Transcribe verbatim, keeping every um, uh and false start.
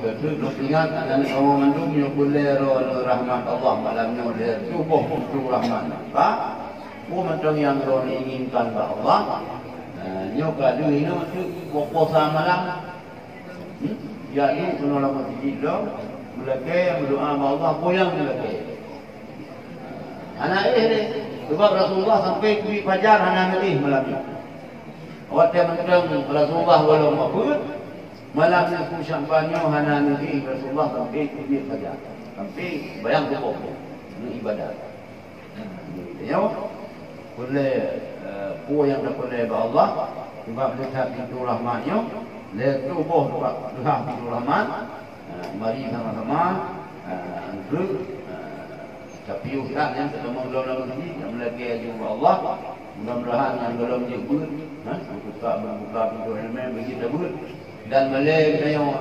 Beutôi lôn ingat, aneuk kamoe mandum nyoe peureulée droe rahmat Allah malam nyoe, lhée tuboh pintoe rahmat. Ba, peue mantong nyang droe inginkan bak Allah. Eh, nyoe ka deuh inoe teuk poh-poh sa malam. Hmm? Ya, ni keunoe lam masjid lom, meulakée, meudoa bak Allah, goyang meulakée. Hana éh deh, sebab Rasulullah sampai keubiet fajar hana neuéh malam nyoe. Watée mantong Rasulullah walong mabeuet, malam nisfu Sya'ban nyoe hana neuéh Rasulullah sampai keubiet fajar. Sampai bayang tuboh neu ibadat. Nyoe peureulée, eh, peue nyang tapeureulée bak Allah, sebab leuha pintoe rahmat nyoe, lhée tuboh bak leuha pintoe rahmat. Eh, mari sama-sama, eh, anggeuek, eh, tapiôh that nyan, tatamong lom lam masjid, nyang meulakée aju bak Allah. Mudah-mudahan nyang gohlom jeuet beuet, ha, buka, buka pintoe ileumèe bagi tabeuet. Dan malée geutanyoe